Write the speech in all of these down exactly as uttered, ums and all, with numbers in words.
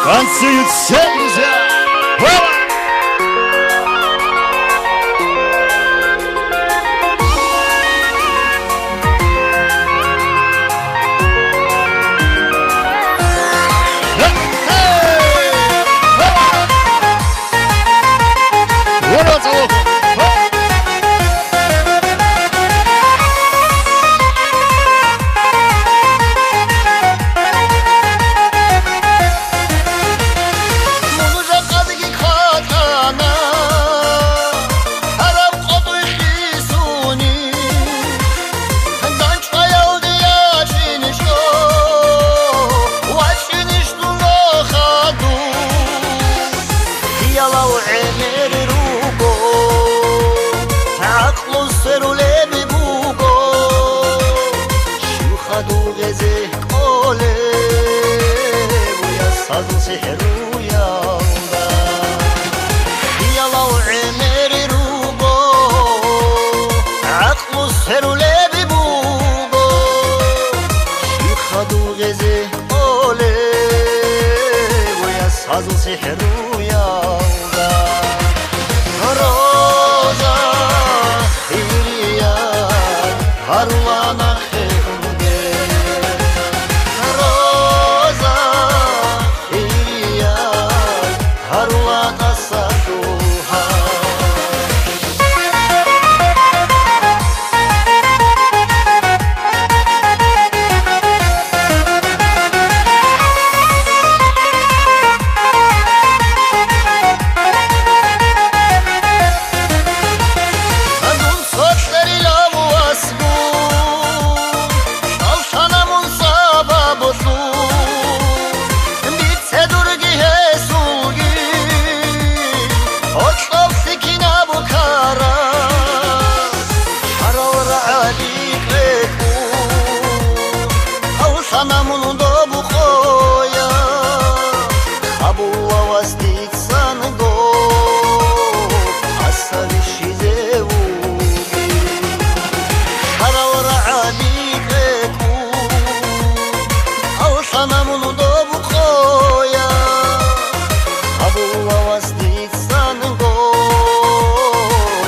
Танцуют все, друзья! Опа! Мун жакъаги кватӀана, гьараб къотӀуй хисуни, ганчӀваялде ячӀинчӀо, вачӀинищ дун хадуб. Хиялав гӀемер руго, гӀакълу сверулеб буго, щиб хадув гъезе кӀолеб, я сазул сихӀруялда. Хиялав гӀемер руго, гӀакълу сверулеб буго, щиб хадув гъезе кӀолеб, я сазул сихӀруялда. Роза, ириял, гьарула нахъе унге. Роза, ириял, гьарула тӀаса чӀугьа. Дун цолъарилав васгун, чӀаллъана мун сабаблъун, бицедурги гьесулги, гьоркьоблъи кинаб ккараб, чарал рагӀаби кьекӀун, кӀаллъана мун доб къоялъ, хабулавас дица цанго, тӀаса вищизе вугин. Чарал рагӀаби кьекӀун, кӀаллъана мун доб къоялъ, хабулавас дица цанго,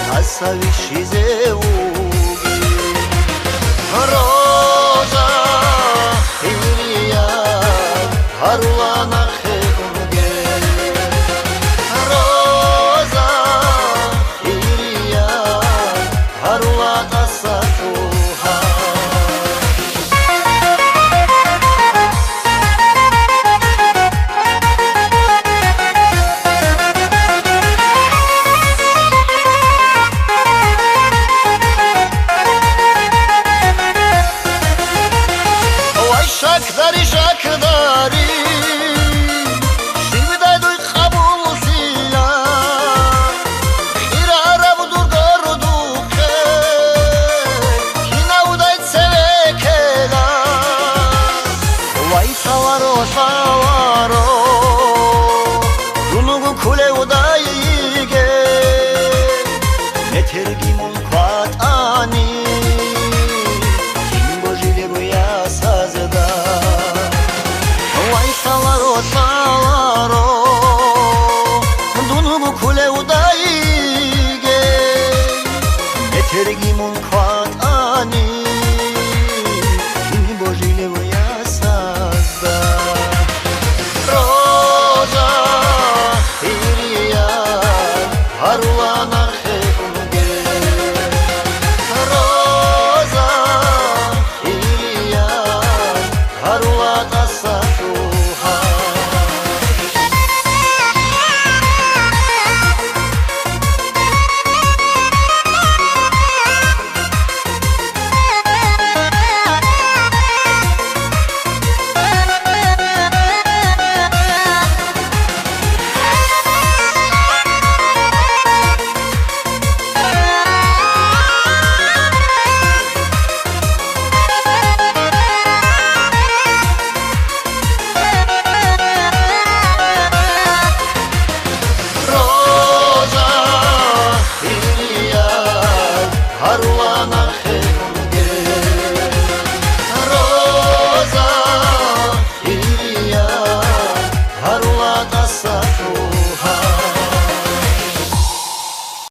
тӀаса вищизе вугин. Роза, ириял, гьарула нахъе унге. Роза, ириял, гьарула тӀаса чӀугьа. Вай, шакдари, шакдари, щибдай дуй къабуллъила, кьирараб дур гордухъе, кинавдай цеве ккела. Вай, лъаларо, лъаларо, дун вуго кколев дайги, метерги мун кватӀани, кин божилеб я сазда. Вай, лъаларо, лъаларо, дун вуго кколев дайги, метерги мун кватӀани, кин божилев я сазда.